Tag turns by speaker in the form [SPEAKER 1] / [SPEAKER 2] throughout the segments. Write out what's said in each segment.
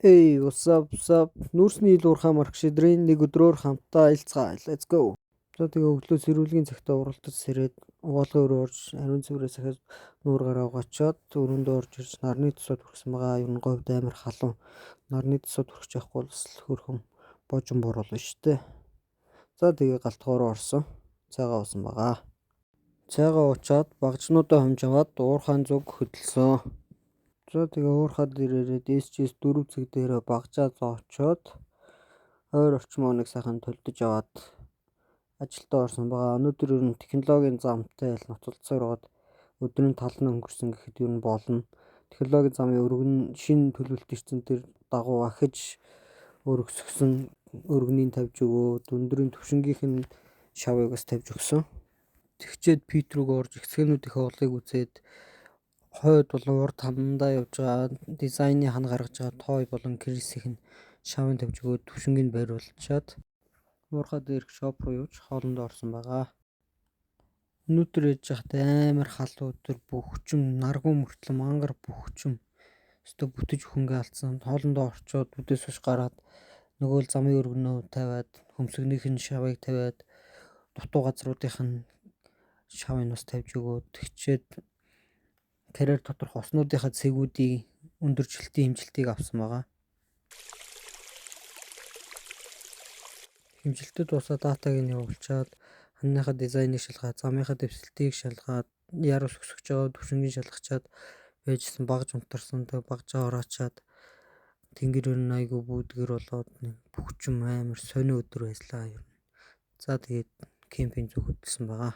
[SPEAKER 1] Hey, what's up, what's up? Нүүрсний ил уурхай Маркшидрийн нэг өдрөөр хамтдаа аялцгаая. Let's go. За тэгээ өглөө сэрүүлгийн цагтаа уралдаж сэрээд угаалгын өрөө орж ариун цэврээ сахиад нүүр гараа угаачаад өрөөндөө орж ирж нарны тосоо түрхсэн байгаа. Ер нь говьд амар халуун. Нарны тосоо түрхэж явахгүй бол бас л хөөрхөн божон буруулна шүү дээ. За тэгээ галтгоо руу орсон. Цайгаа уусан байгаа. Цайгаа уучаад багжнуудаа хомж аваад уурхайн зүг хөдөлсөн. За тэгээ уурхай дээр ирээд SGS 4 цэг дээрээ багжаа зоочоод ойр орчмоо нэг сайхан төлдөж аваад ажилдаа орсон байгаа. Өнөөдөр ер нь технологийн замтай л ноцолцсоор байгаад өдрийн тал нь өнгөрсөн гэхэд ер нь болно. Технологийн замын өргөн шинэ төлөвлөлт ирсэн, тэр дагуу ахиж өргөсгсөн өргөнийг тавьж өгөөд өндрийн төвшингийнх нь шавыг бас тавьж өгсөн. Тэгчээд pit рүү орж эцгэнүүдийнхээ улыг үзээд хойд болон урд ханандаа явж байгаа дизайны хан гаргаж байгаа той болон крисийнх нь шавыг тавьж өгөөд төвшингийг байруулчаад уурхай дээрх shop руу явж хоолондоо орсон байгаа. Өнөөдөр яж хахад амар халуун өдөр, бөхчм наргуу мөртлөө мангар бөхчм өстө бүтэж хөнгө алдсан. Хоолондоо орчоод үдээс хойш гараад нөгөө л замын өргөнөө тавиад хөмсгнийх нь шавыг тавиад дутуу газруудынх нь шавыг бас тавьж өгөөд тэгчээд карьер доторх уснуудынхаа цэгүүдийн өндөржилтийн хэмжилтийг авсан байгаа. Хэмжилтэд дуусаад датаг нь явуулчаад ханыхаа дизайныг шалгаад замынхаа дэвсэлтийг шалгаад ярус өсгөж байгаа төвшингийг шалгачаад байжсэн багж унтарсан. Тэгээ багжаа ороочаад тэнгэр ер нь айгүй бүүдгэр болоод нэг бөхчм амар сонио өдөр байслаа ер нь. За тэгээд кемпинг зүг хөдөлсөн байгаа.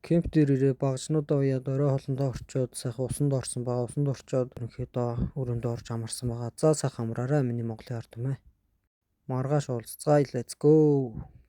[SPEAKER 1] Кемп дээр ирээ багжнуудаа уяад орой хоолондоо орчоод сайхан усанд орсон байгаа. Усанд орчоод ерөнхийдөө өрөөндөө орж амарсан байгаа. За сайхан амраарай миний Монголын ард түмээ. Маргааш уулзцаая. Let's go.